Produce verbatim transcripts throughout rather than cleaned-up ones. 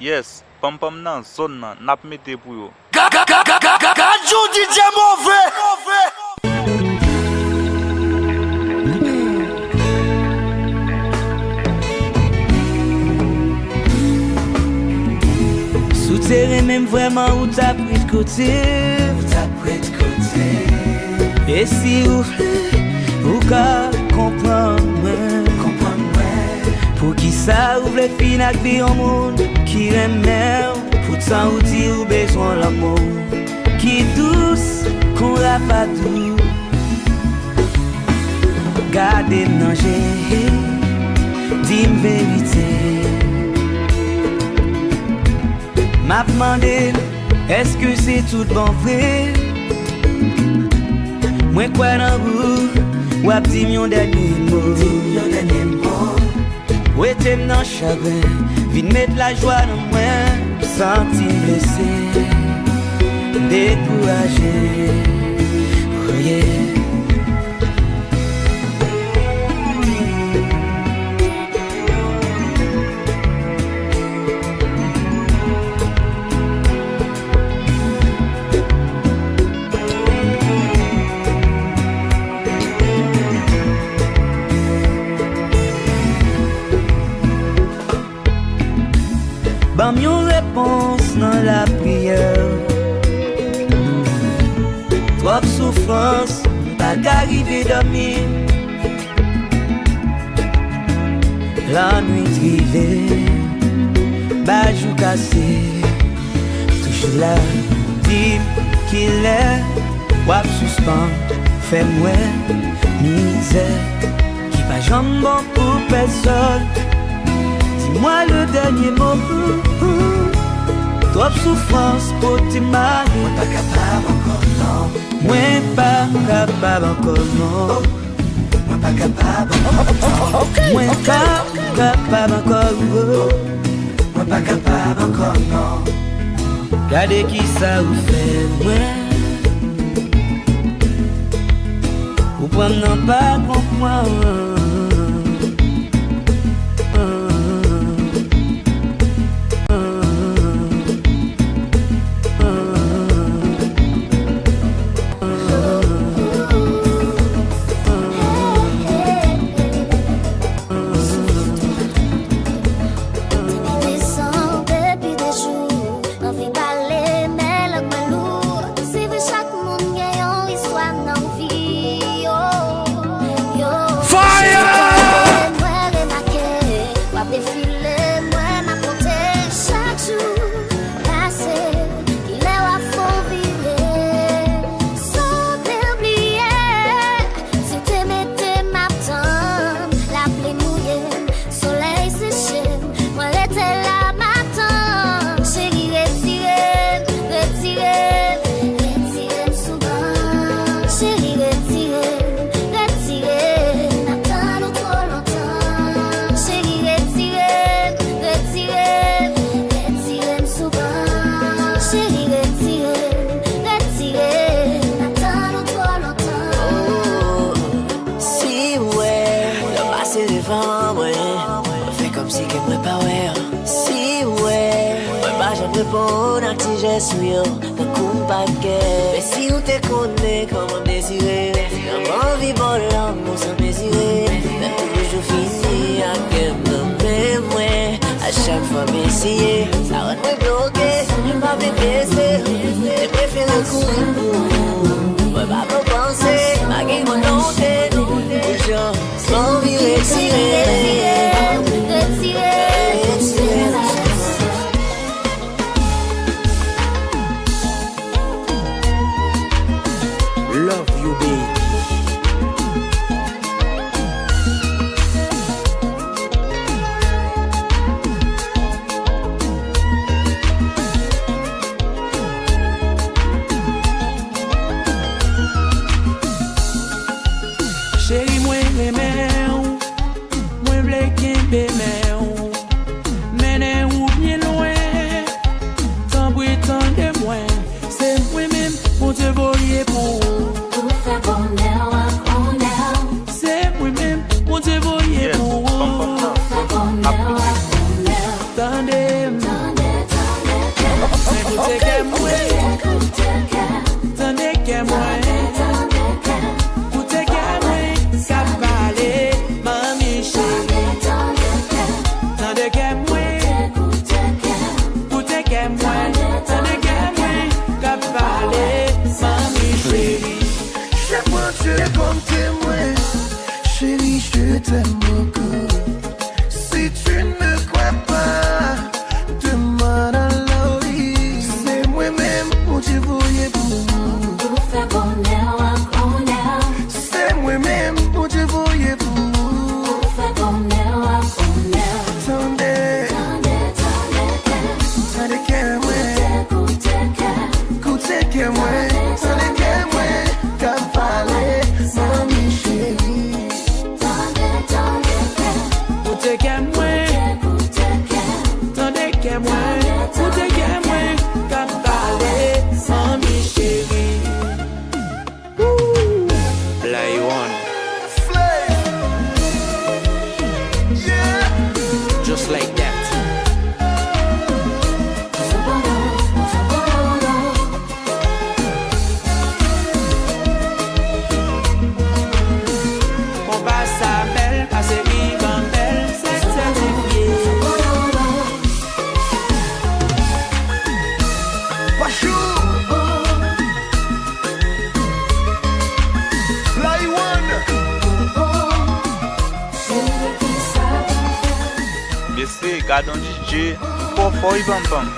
Yes, Panm Panm nan zòn nan, n ap mete pou yo. Ga- ga- ga- ga- ga- ga- Gad yon D J move! Si w te renmen m vrèman, ou t ap ret kote m. Ou t ap ret kote m. E si ou vle, ou ka konprann mwen. Konprann mwen. Poukisa ou vle fin ak vi yon moun ki renmen w? Poutan ou di ou bezwen lanmou ki dous kon rapadou. Gade m nan je, di m verite. M ap mande, èske se tout bon vre? Mwen kwè nan ou, w ap di m yon dènye mo. Di m yon dènye mo. Wete m nan chagren, vin met lajwa nan mwen. M santi m blese, m dekouraje. Oh yeah. Ban m yon repons nan lapriyè. Twòp soufrans, m pa ka rive dòmi. Lannwit rive, ba jou kase. Toujou la, di m kilè w ap sispann fè m wè mizè ki pa janm bon pou pèsòn. Dis-moi le dernier mot. Twòp soufrans pote m ale. Mwen pa kapab ankò, non. Mwen pa kapab ankò, non. Mwen pa kapab ankò, non. Mwen pa kapab ankò, oh. Mwen pa kapab ankò, non. Gade kisa ou fè mwen. Ou pran m nan pa konprann. Depi de jou, anvi pale, men lang mwen lou. Se vre chak moun gen yon istwa nan vi yo. Yo. Fire! Mwen remake, w ap defile, mwen m ap konte chak jou pase. Kilè w ap fè w vire? San bliye, si w te mete m ap tann, lapli mouye m, solèy seche m, mwen rete la m ap tann. Cheri, retire m, retire m, retire m sou ban. Cheri, retire m, retire m, m ap tann ou twò lontan. Cheri, retire m, retire m, retire m sou ban. Cheri, retire m, retire m, m ap tann ou twò lontan. Oh, si w wè lè w pase devan mwen, mwen fè kòmsi ke mwen pa wè. Si w wè mwen pa janm reponn ak ti jès ou yo, tankou m pa t gen. Men si w te konnen kòman m dezire, kòman anvi ba w lanmou san mezire. Men toujou fini ak kè m nan men mwen. A chak fwa m eseye, sa rann mwen bloke. Mwen pa vle blese, mwen prefere kouri pou ou. Mwen pa pran panse, pa gen volonte pou jan m anvi retire. Retire. Love you, baby. Cheri, mwen renmen w. Mwen vle kenbe men w, mennen w byen lwen. Tanpri tande mwen, se mwen menm Bondye voye pou ou. Pou fè bonè w ak onè w. Se mwen menm Bondye voye pou ou. Pou fè bonè w ak onè w. Tande m. Tande kè mwen, tande kè mwen, koute kè mwen k ap pale, manmi cheri. Tande kè mwen, koute kè mwen, tande kè mwen k ap pale, manmi cheri. Je prends Dieu comme témoin, chérie, je t'aime beaucoup. Si tu ne me crois pas, demande à Laurie. Se mwen menm Bondye voye pou ou. Pou fè bonè w ak onè. Se mwen menm Bondye voye pou ou. Pou fè bonè w ak onè. Tande. Tande, tande kè. Tande kè mwen. Koute, koute kè. Koute kè mwen. Tande kè mwen. K ap pale. Manmi cheri. Tande, tande kè. Koute kè mwen. Tande kè mwen. Koute kè mwen. K ap pale. Manmi cheri. Woo! Play one. Flay. Yeah. Just like that. Konpa sa bèl, pase riban bèl, sèt sètifye. Pachou! Play one! Mesye, gade yon D J ki twò fò wi, Banm Banm.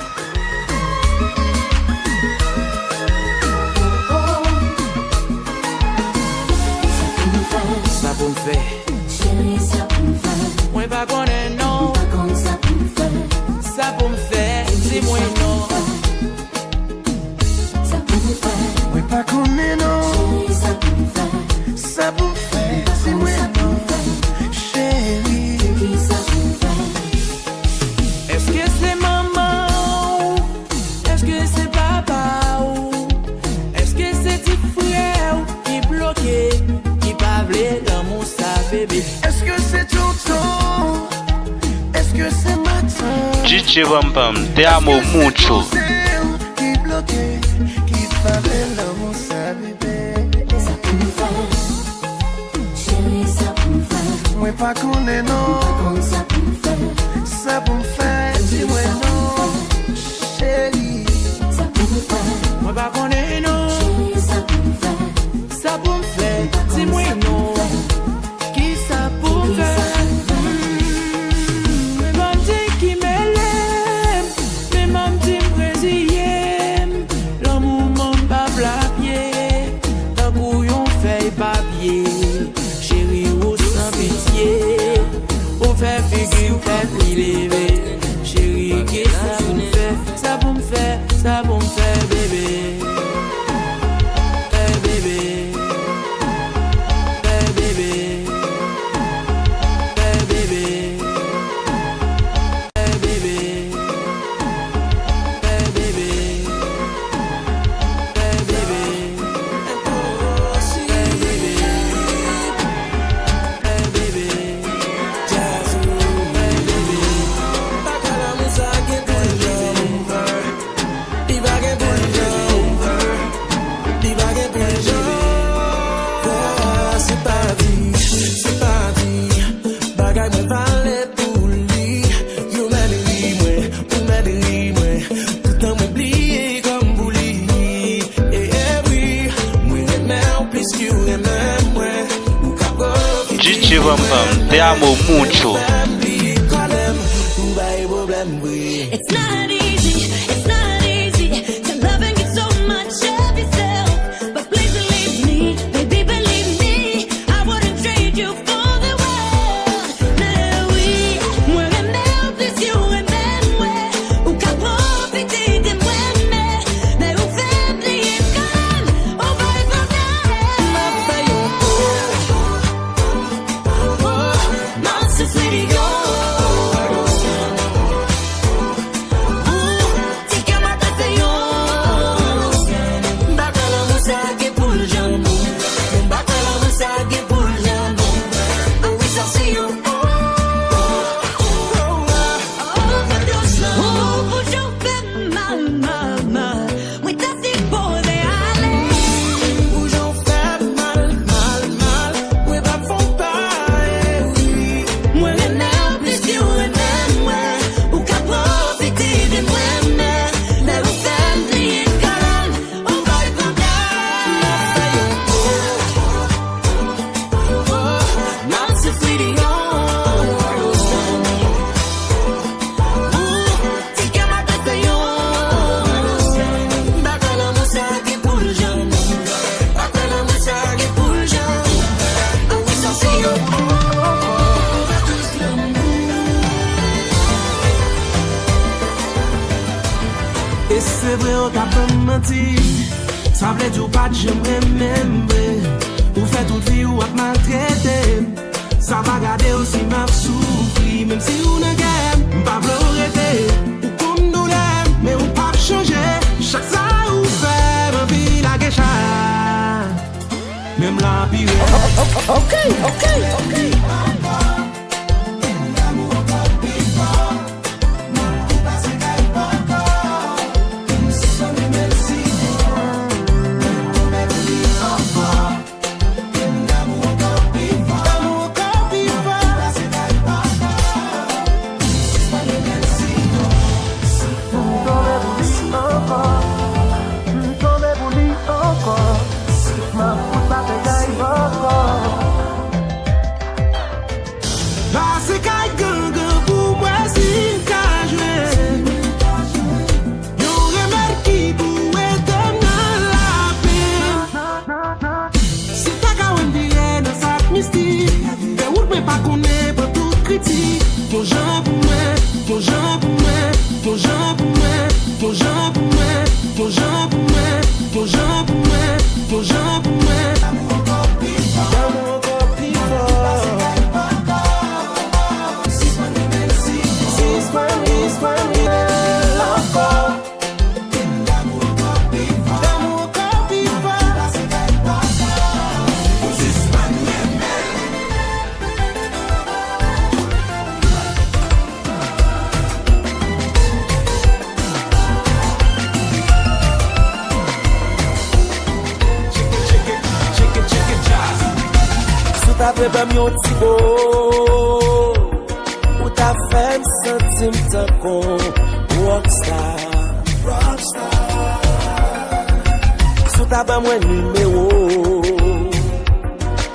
Sa pou m fè? Cheri, sa pou m fè? Mwen pa konnen non. Mwen pa konn sa pou m fè. Sa pou m fè? Di mwen non. Sa pou m fè? Mwen pa konnen non. Cheri, sa pou m fè? Sa pou m fè? Di mwen non. Cheri. Kisa pou m fè? Èske se manman w? Èske se papa w? Èske se ti frè w ki bloke, ki pa vle lanmou sa, bebe? Èske se tonton? Èske se matant? D J Banm Banm, te amo mucho. Èske se kouzen w ki bloke, ki pa vle lanmou sa, bebe? Sa pou m fè? Cheri, sa pou m fè? Mwen pa konnen non. Mwen pa konn sa pou m fè. Sa pou m fè? Di mwen non. Cheri. Sa pou m fè? Mwen pa konnen non. Cheri, sa pou m fè? Sa pou m fè? Di mwen non. Kisa pou m fè? Hmm, men manti ki mele m, men manti m reziye m. Lanmou m pa plapye, tankou yon fèy papye. Cheri, ou san pitye, ou fè figi w fè pli leve. Cheri, kisa pou m fè? Sa pou m fè? Sa pou m fè, bebe? Fè, bebe. Fè, bebe. Fè, bebe. Bagay mwen vale pou li. Yo mèt ri mwen, ou mèt ri mwen. Toutan mwen bliye kòm pou li. E, e wi, mwen renmen w plis ke w renmen mwen. Ou ka pwofite D J Banm Banm, te amo mucho. Fè m bliye kòlè m, ou bay pwoblèm vre. It's not easy, it's not easy to love and give so much of yourself. But please believe me, baby, believe me, I wouldn't trade you for the world. Men wi, mwen renmen w plis ke w renmen mwen. Ou ka pwofite de mwen, men, men ou fè m bliye kòlè m, ou bay pwoblèm. M ap fè yon kou. M ap soufle li yo. Ou E se vre ou t ap ban m manti. Sa vle di ou pa t janm renmen m vre. Ou fè tout vi ou ap maltrete m. Sa pa gade w si m ap soufri. Menm si ou nan kè m, m pa vle w rete. Ou konn doulè m, men ou p ap chanje. Chak sa ou fè m anvi lage chay. Menm la pi rèd. Ok, ok, ok. Pase kay gangan pou m wè si m ka jwenn yon remèd ki pou ede m nan lapenn. Si w ta ka wè m vire nan sa k mistik, fè wout mwen pa konnen pran tout kritik. Yon jan pou mwen, yon jan pou mwen, yon jan pou mwen, yon jan pou mwen, yon jan pou mwen, yon jan pou mwen, yon jan pou mwen. Lanmou ankò pi fò. Sispann renmen l ankò. Lanmou ankò pi fò. Lanmou ankò pi fò. Si w ta vle ban m yon ti bo, ou ta fè m santi m tankou rockstar. Si w ta ban mwen nimewo,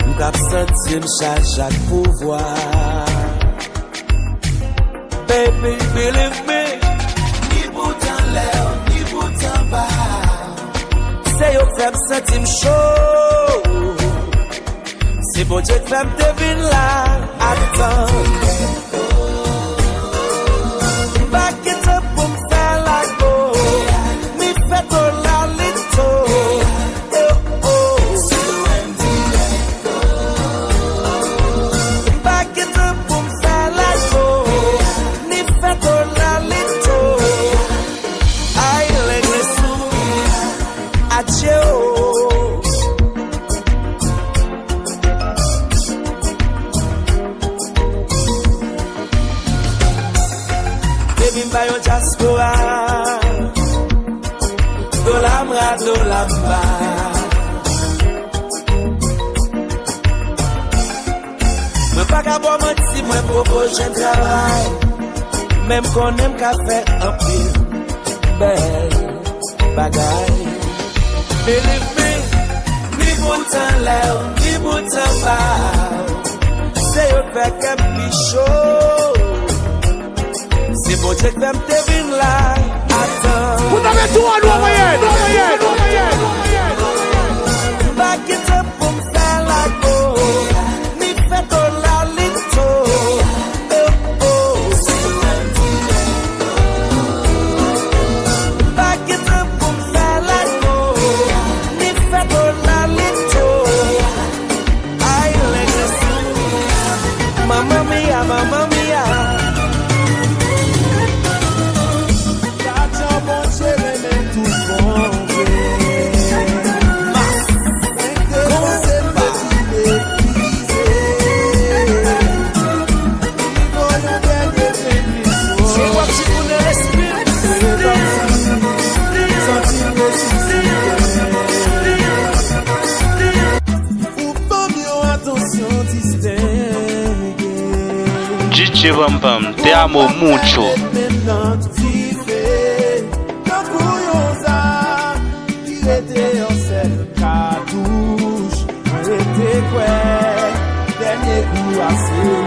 m t ap santi m chaje ak pouvwa. Baby, believe me, ni bout anlè, ni bout anba. Se yo k fè m santi m cho. Se Bondye k fè m te vin la. Atan. M pa gen tan pou m fè lago. Mi fè do lalito. Eh, oh. M pa gen tan pou m fè lago. Ni fè do lalito. Ay, lèg resou. Adje, oh. Baby, m pa yon dyaspora. Dola m ra, dola m ba. Mwen pa ka ba w manti, mwen poko jwenn travay. Men m konnen m ka fè anpil bèl bagay. Believe me, ni bout anlè w, ni bout anba w. Se yo k fè kè m pi cho. Se Bondye k fè m te vin la. Atan. Pou ta met tou an nou anvoye, nou anvoye, nou anvoye. M pa gen tan pou m fè lago. Mi fè do lalito. Eh, oh. M pa gen tan pou m fè lago. Mi fè do lalito. Ay, lè Jezi. Mamma mia, mamma mia. Gadjan Bondye renmen tout bon vre. Mwen te panse m te fin epuize. Li voye yon dènye veni sou. Se w ap jikounen lespri. Se revanj. Santi m resisite. Ou ban m yon atansyon distenge. D J Pam Pam, te amo mucho. Menm nan dife, tankou yon zam ki rete yon sèl katouch. Mwen rete kwè, dènye kou a se ou.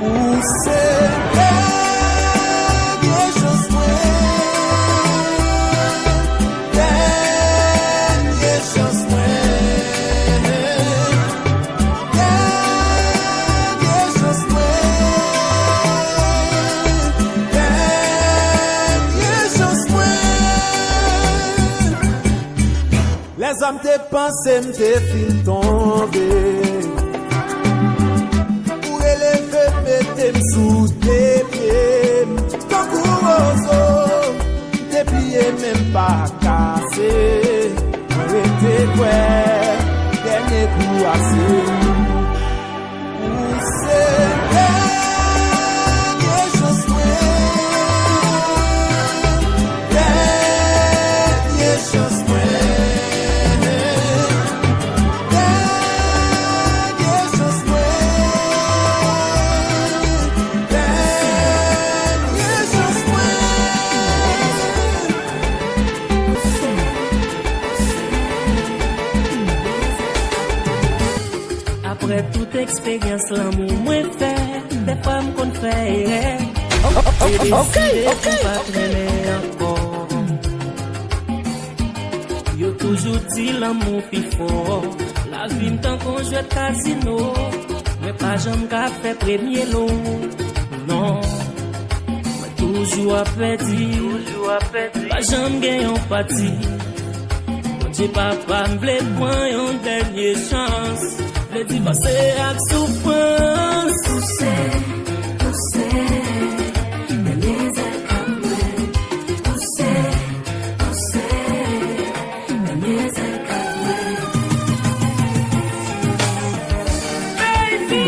Ou se dènye chans mwen, dènye chans mwen, dènye chans mwen, dènye Sa m te panse m te fin tonbe. Ou releve m, mete m sou de pye m. Tankou wozo, m te pliye men m pa kase. Mwen rete kwè, dènye kou a se ou. Ou se dènye chans mwen, dènye chans mwen, dènye chans mwen, dènye chans mwen. Apre tout eksperyans lanmou mwen fè, dèfwa m konn fè erè. Mwen deside pou m pa trennen ankò. Yo toujou di lanmou pi fò. Lavi m tankou jwèt kazino. Mwen pa janm ka fè premye lo. Non. Mwen toujou ap pèdi. Pa janm gen yon pati. Bondye papa m vle pran yon dènye chans. Vle divanse ak soufrans. Pouse, pouse, dènye zèl kòm mwen. Pouse, pouse, dènye zèl kòm mwen. Baby!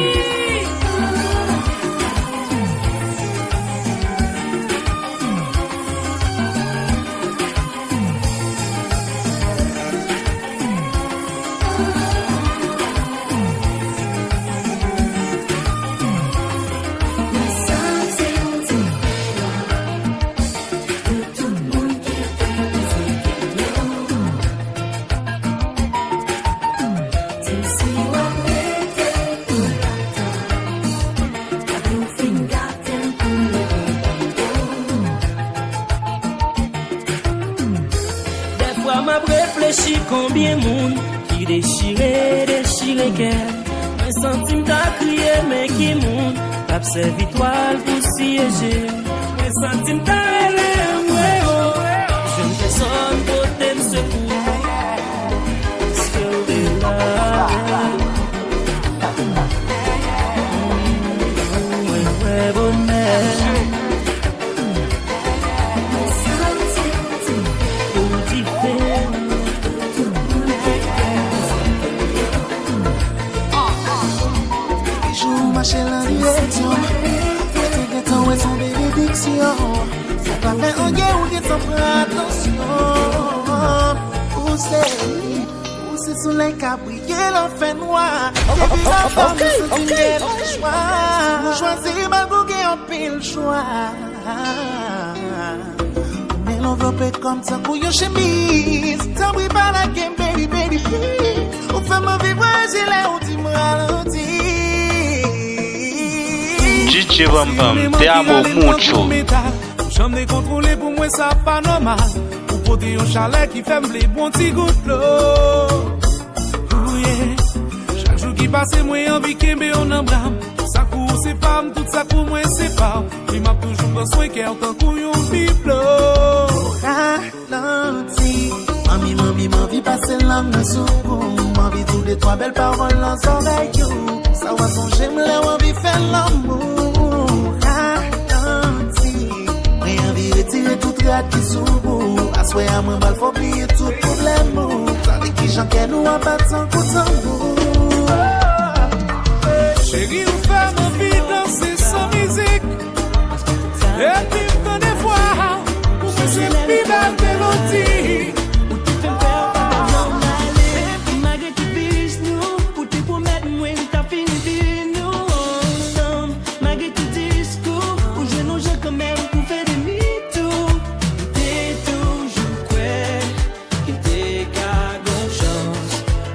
Dèfwa m ap reflechi konbyen moun ki dechire, dechire kè. Mwen santi m ta kriye, men ki moun k ap sèvi twal pou siyeje? Mwen santi m ta rele anmwe o. Jwenn pèsòn pote m sekou. Èske w te la? Mwen wè bonè. Ou diferan. Jou mache nan direksyon, mwen te gentan wè son benediksyon. Sa pa fè anyen, ou gentan pran atansyon. Ou se, ou se solèy k ap briye nan fènwa. Depi nan fèm, ou santi m gen lajwa. Ou chwazi m malgre w gen anpil chwa. Ou men l anvlope kòm tankou yon chemiz. Tanpri pa lage m, baby, baby, please. Ou fè m anvi vwayaje lè ou di m ralanti. D J Bam Bam, te amo mucho. Ou janm dekontwole pou mwen, sa pa nòmal. Ou pote yon chalè ki fè m vle bwè yon ti gout dlo. Ooh, yeah. Chak jou ki pase, mwen anvi kenbe w nan bra m. Tout sa k pou ou se pa m, tout sa k pou mwen se pa w. Epi m ap toujou pran swen kè w tankou yon biblo. Ralanti. Manmi, manmi, m anvi pase lang mwen sou kò w. M anvi tou de twa bèl pawòl nan zòrèy ou. Sa w a sonje m lè w anvi fè lanmou. Ralanti. Mwen anvi retire tout rad ki sou ou. Aswè a mwen pral fè w bliye tout pwoblèm ou. Sa vle kijan kè nou ap bat tankou tanbou. Cheri, ou fè m anvi danse san mizik. Epi m tande vwa w, pou mwen se pi bèl melodi. Ou te fè m pè, ou pa t ap janm ale. Malgre tout viris nou, ou te pwomèt mwen, ou t ap fini viv nou ansanm. Malgre tout diskou, ou jwenn yon jan kanmenm pou fè demi tou. M te toujou kwè ki te ka gon chans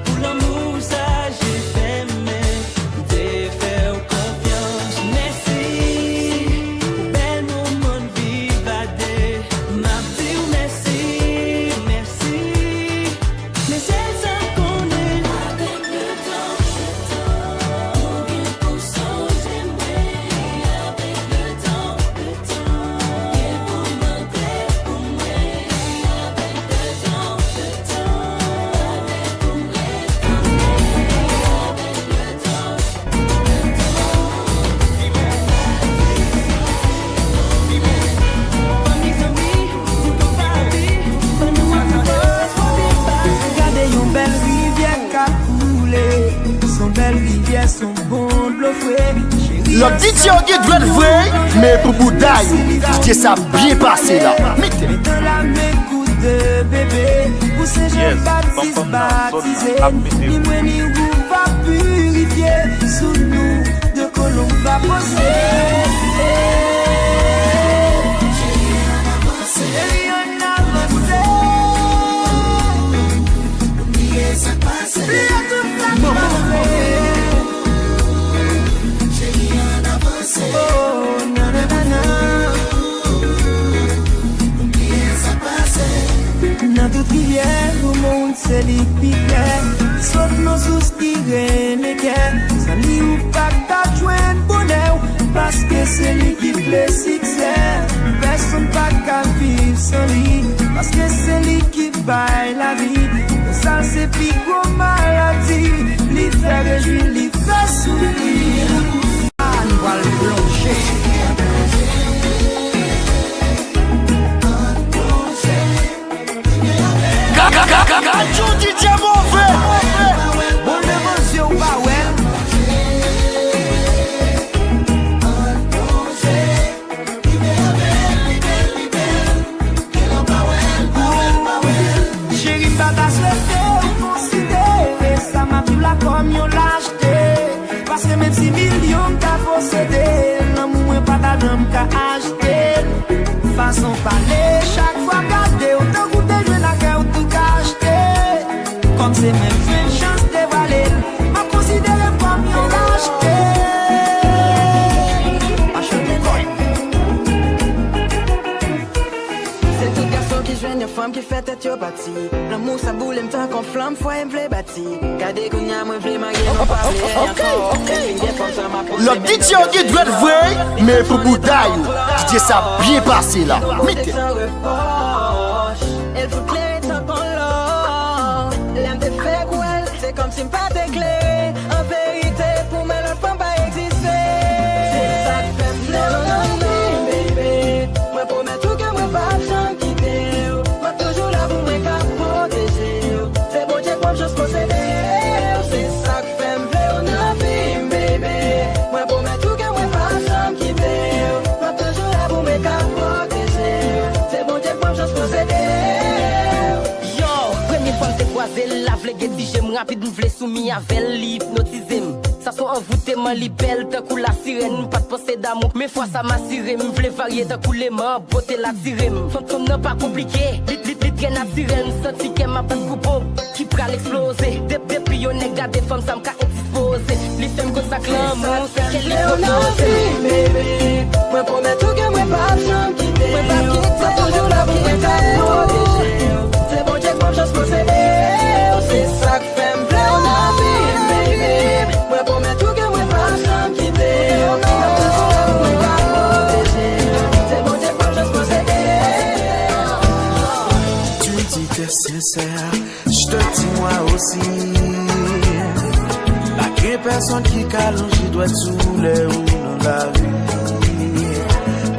pou lanmou sa je fèmen. M te fè w konfyans. Mèsi pou bèl moman n Yo, D J yo gen dwèt vre, men pou bouda yo. D J sa ap byen pase la. Mete. Yes, fanm fanm nan zòn nan ap mete. Nan tout rivyè, yon moun se li k pi klè. Li sot nan sous ki rele kè. San li ou pa t ap jwenn bonè w, paske se li ki vle siksè. Pèsonn pa ka viv san li, paske se li ki bay lavi. Konsa se pi gwo maladi. Li fè rejwi, li fè soufri. Ann pral plonje. Ka, ka, ka, ka, ka, Jon D J move. Bon, leve zye w pa wè l. Cheri, m pa ta swete ou konsidere sa m ap di w la kòm yon lachte. Paske menm si milyon m ta posede, lanmou mwen pa ta janm ka achte l. Fason w pale, chak fwa m gade w, tankou te jwe lakay ou tou ka achte. Kòm se mwen k jwenn chans devwale l, m ap konsidere m kòm yon lachte. Pa chanje kòd. Se tout gason ki jwenn yon fanm ki fè tèt yo pati. Lanmou sa boule m tankou yon flanm, fwaye m vle bati. Gade kounye a mwen vle marye, non pa vle anyen ankò. Lè m fin gen fanm sa m ap poze. Lè D J yo gen dwèt vre, men pou bouda yo. D J sa ap byen pase la. Mete. E l fout klere tankou lò. Lè m te fèk wè l, se kòmsi m pa te klere. An verite, pou mwen lòt fanm pa egziste. Se sa k fè m vle w nan vi m, baby. Mwen pwomèt ou ke mwen p ap janm kite w. M ap toujou la pou mwen ka pwoteje w. Se Bondye k ban m chans posede w. Se sa k fè m vle w nan vi m, baby. Mwen pwomèt ou ke mwen p ap janm kite w. M ap toujou la pou mwen ka pwoteje w. Se Bondye k ban m chans posede w. Yo, premye fwa m te kwaze l, l ap vle gen ti je m rapid, m vle soumi avè l, li ipnotize m. Sa se yon anvouteman, li bèl tankou lasirèn. M pa t panse damou, men fwa sa m asire m. M vle varye tankou leman, bote l atire m. Fanm, fanm nan pa konplike, li, li, li trè natirèl. M santi kè m ap bat kou ponp ki pral eksploze. De-, depi yon nèg gade fanm sa, m ka endispoze. Li fè m konn sa k lanmou, se kè li pwopoze. Mwen pwomèt ou ke mwen p ap janm kite w. Mwen toujou la pou mwen ka pwoteje w. Se Bondye k ban m chans posede w. Se sa k fè m vle w nan vi m, baby. Mwen pwomèt ou ke mwen p ap janm kite w. Mwen toujou la pou mwen ka pwoteje w. Se Bondye k ban m chans posede w. Tu me dis t'es sincère, je te dis moi aussi. Pa gen pèsonn ki ka lonje dwèt sou lè ou nan lavi.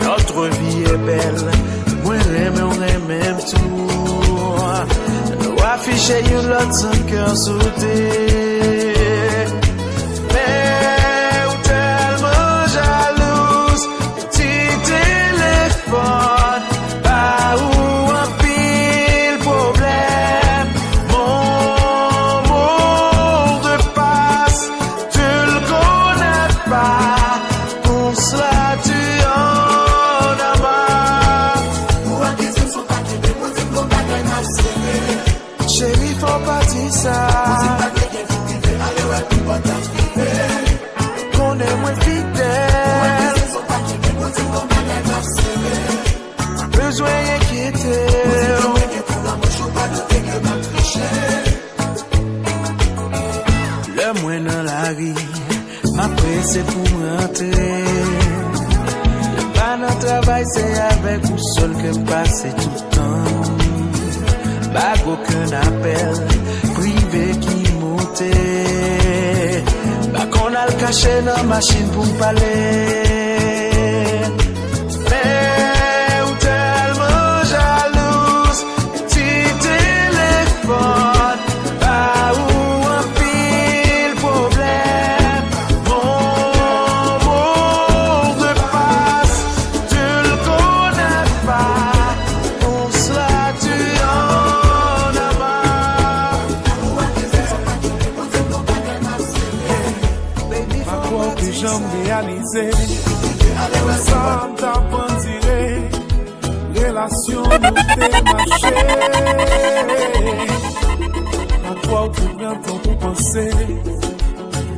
Notre vie est belle, mwen renmen w, renmen m tou. Nou afiche youn lòt san kè sote. Men ou tèlman jalouz, ti telefòn ba ou anpil pwoblèm. Mon mot de passe, tu le connais pas, pour cela tu en as marre. Ou wè ke se son pa kenbe, mwen di m gon bagay m ap sere. Cheri, fò w pa di sa. Konnen mwen fidèl. Ou wè ke se son pa kenbe, mwen di m gon bagay m ap sere. Bezwen enkyete w. Lè mwen nan lari, m ap prese pou m rantre. Lè m pa nan travay, se avèk ou sèl ke m pase tout tan. Pa gen okenn apèl prive ki monte. Pa konn al kache nan machin pou m pale. Men ou tèlman jalouz, ti telefòn ba ou anpil pwoblèm. Mon mot Sa m t ap andire, relasyon nou te mache. Nan kwa w te pran tan pou panse.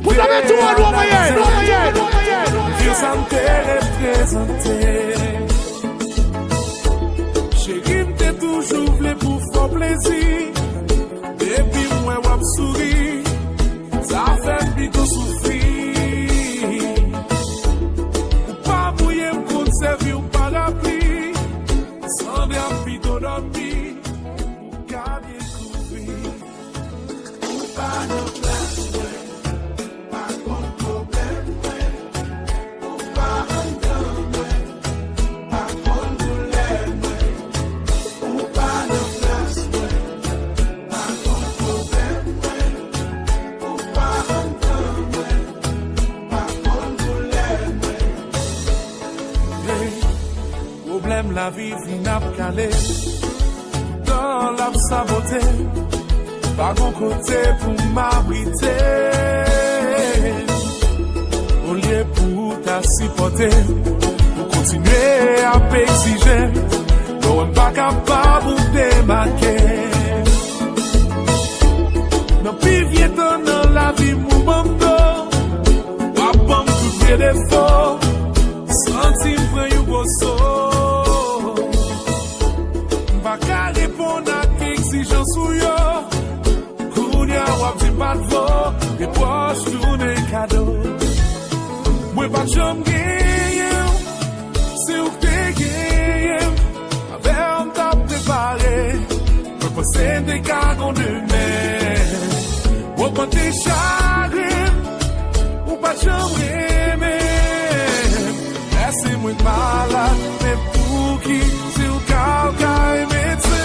Pou sa met tou an nou anvoye, nou anvoye, nou anvoye. Di sa m te reprezante. Cheri, m te toujou vle pou fè w plezi. Depi m wè w ap souri, sa fè m pito soufri. Ou pa mouye, m konn sèvi w parapli. Sanble ap pito dòmi, ou ka byen kouvri. Ou pa nan plas mwen, pa konn pwoblèm mwen. Ou pa anndan mwen, pa konn doulè mwen. Ou pa nan plas mwen, pa konn pwoblèm mwen. Ou pa anndan mwen, pa konn doulè mwen. Hey, pwoblèm lavi vin ap kale. Tan l ap sabote, pa gon kote pou m abrite. Olye pou w ta sipòte, ou kontinye ap egzije. Bon, m pa kapab ou demake. Nan pi vye tan nan lavi m, ou ban m do, w ap ban m tout vye defo. Santi m pran yon gwo so. M pa ka reponn ak egzijans ou yo. Kounye a w ap di m pa t vo, repwòch tounen kado. Mwen pa t janm genyen w, se ou k te genyen m. Avè w m t ap prepare, mwen panse n te ka gon demen. Ogmante chagren, ou pa t janm renmen. Lè se mwen k malad, men pouki se ou k al kay medsen?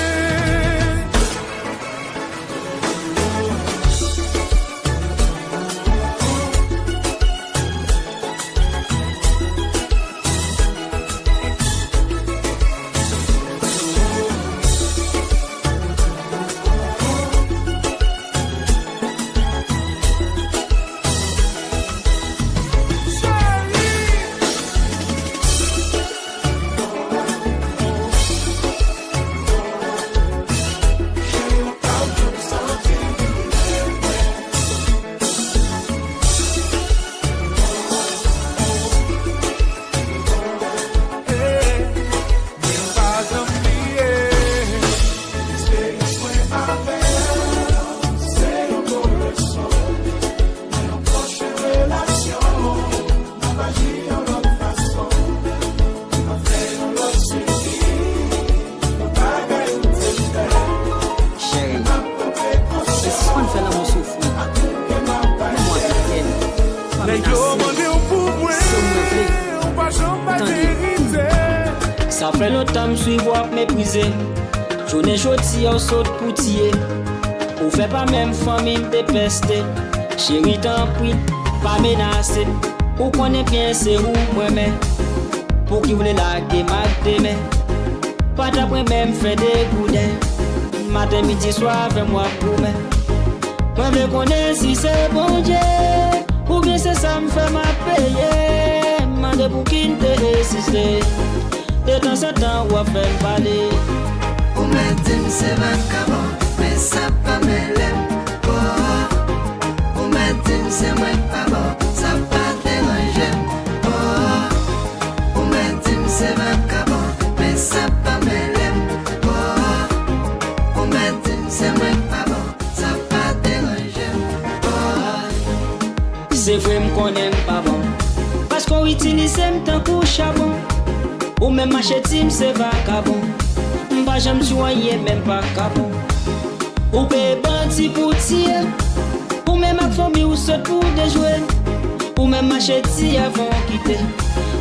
Cheri, e sispann fè lanmou soufri. Menm w ap lage m, pa menase m. Se ou mwen vle. Tande. Sa fè lontan m swiv w ap meprize. Jounen jodi a w sot pou tiye. Ou fè pa menm fanmi m te peste. Cheri, tanpri, pa menase. Ou konnen byen se ou m renmen. Pouki w vle lage m ak de men? Pa t ap renmen m fè degouden. Maten, midi, swa avè m w ap goumen. Mwen vle konnen si se Bondye oubyen se sa m fè m ap peye. M mande pouki n te egziste. Detanzantan w ap fè m pale. Ou mèt di m se vakabon, men sa pa mele m. Oh, oh. Ou mèt di m se mwen k pa bon, sa pa deranje m. Oh, oh. Ou mèt di m se vakabon, men sa pa mele m. Oh, oh. Ou mèt di m se mwen k pa bon, sa pa deranje m. Oh, oh. Se vre m konnen m pa bon, paske w itilize m tankou chabon. Ou menm mache di m se vakabon. M pa janm di w anyen, men m pa ka bon. Ou peye bandi pou tiye. Ou menm ak fanmi w sot pou dejwe. Ou menm mache di avan w kite.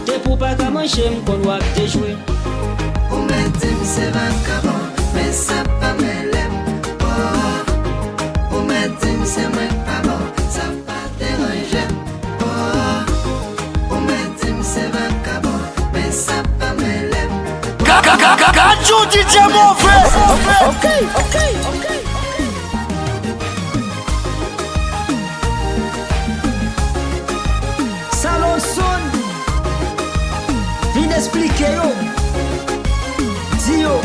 Depi w pa ka manje, m konn w ap dejwe. Ou mèt di m se vakabon, men sa pa mele m. Oh, oh. Ou mèt di m se mwen k pa bon, sa pa deranje m. Oh, oh. Ou mèt di m se vakabon, men sa pa mele m. Ka, ka, ka, ka, ka, Joe D J Move. Ok, ok, ok, ok. Salon Sound. Eksplike yo. Di yo.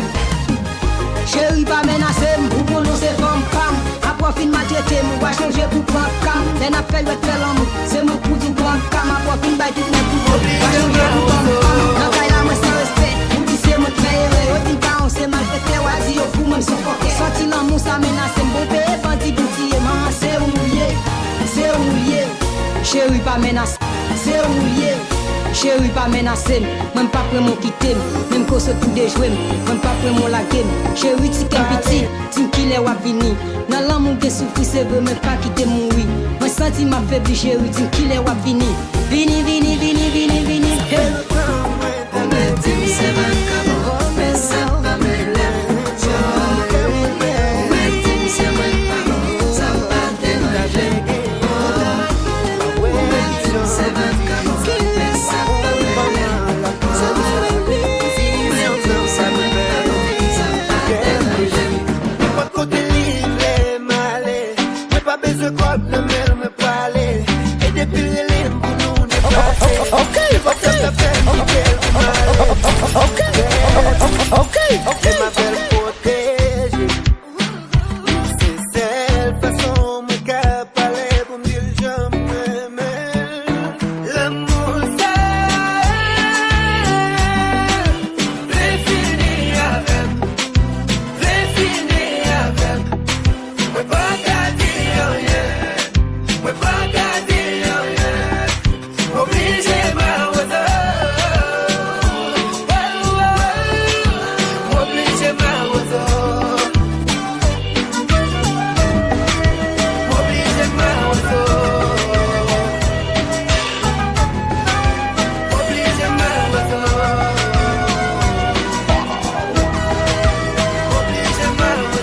Cheri pa menase m, ou konnen w se fanm pa m. Apre w fin maltrete m, ou va chanje pou pran ka m. Lè n ap fè jwèt fè lanmou, se mwen k pou di w pran ka m. Apre w fin bay tout nèg pou kò, ou va chanje pou fanm pa m. Nan kay la mwen san respè, ou di se mwen k fè erè. Yo di m pa yon se malfektè, w a di yo pou mwen m se yon fòkè. Santi lanmou sa menase m, bon peye bandi pou tiye m. Se ou m ye, se ou m ye. Cheri pa menase, se ou m ye. Cheri pa menase m, mwen m p ap renmen w kite m. Menm ke w sot pou dejwe m, mwen m p ap renmen w lage m. Cheri ti kè m piti, di m kilè w ap vini. Nan lanmou gen soufri se vre, men pa kite m mouri. Mwen santi m ap febli cheri, di m kilè w ap vini. Vini, vini, vini, vini, vini. Hey. Ou mèt di m se vakabon, men sa pa mele m. Ou mèt di m se mwen k pa bon, sa pa deranje m. Ou mèt di m se vakabon, men sa pa mele m. Ou mèt di m se mwen k pa bon, sa pa deranje m. Nenpòt kote li vle m ale, mwen pa bezwen kòb nan men l, mwen prale. E depi l rele m pou nou deplase. Ok, ok, ok, ok, ok, ok, ok. Demoiselle protégée. Li se sèl fason mwen ka pale pou m di l jan m renmen l. Lanmou sa vle fini avè m, vle fini avè m. Mwen pa ka di anyen, mwen pa ka di anyen. M oblije mawozo. M oblije mawozo. M oblije mawozo. M oblije mawozo. M oblije mawozo.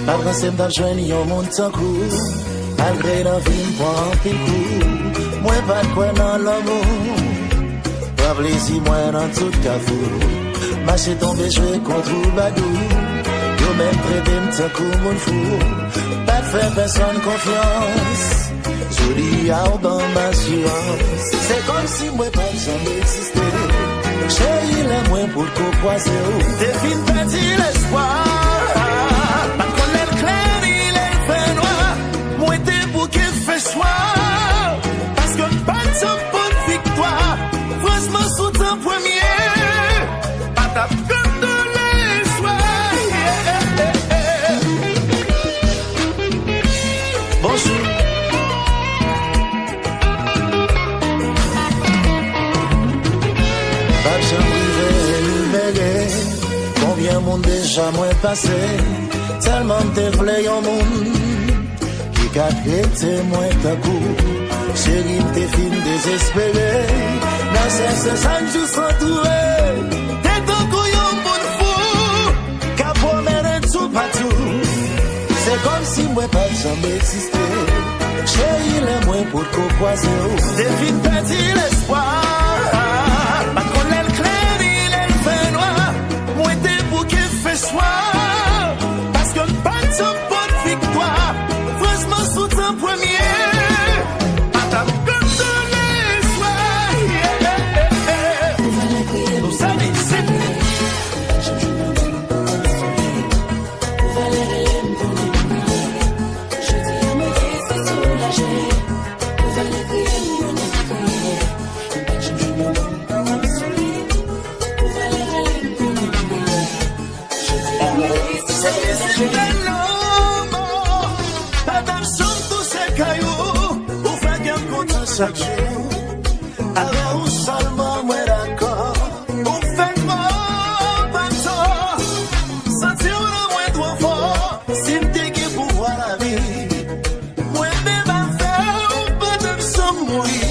Pa panse m t ap jwenn yon moun tankou w. Malgre nan vi m pran anpil kou, mwen pa t kwè nan lanmou. Pran plezi mwen nan tout kafou. Mache tonbe jwe kont twoubadou. Yo menm trete m tankou moun fou. Pa t fè pèsonn konfyans. Jodi a w ban m asirans. Se kòmsi mwen pa t janm egziste. Cheri, lè mwen potko kwaze w, te fin pèdi lespwa. Pa t konn lè l klè ni lè l fè nwa. Mwen te bouke fè chwa. Paske m pa t janm pot viktwa. Franchman, si w t an premye, pa t ap kondole chwa. Bonjou. P ap janm rive enimere konbyen moun deja mwen pase. Tèlman m te vle yon moun ki ka trete mwen tankou cheri, m te fin dezespere. Nan chèche chak jou san twouve, te tankou yon moun fou k ap pwomennen toupatou. Se kòmsi mwen pa t janm egziste. Cheri, lè mwen potko kwaze w, te fin pèdi lespwa. Pa t konn lè l klè ni lè l fè nwa. Mwen te bouke fè chwa. Paske m pa t janm pot viktwa. Franchman, si w t an premye, pa t ap kondole chwa. Ou sa di se Chak jou, avè ou sèlman mwen dakò. Ou fè m fò, pa t fò. Santi w nan mwen twò fò. Si m te gen pouvwa lavi, mwen menm avè w pandan m sou mouri.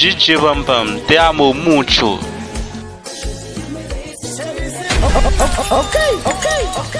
D J Pam Pam, te amo mucho. Ok, ok, ok.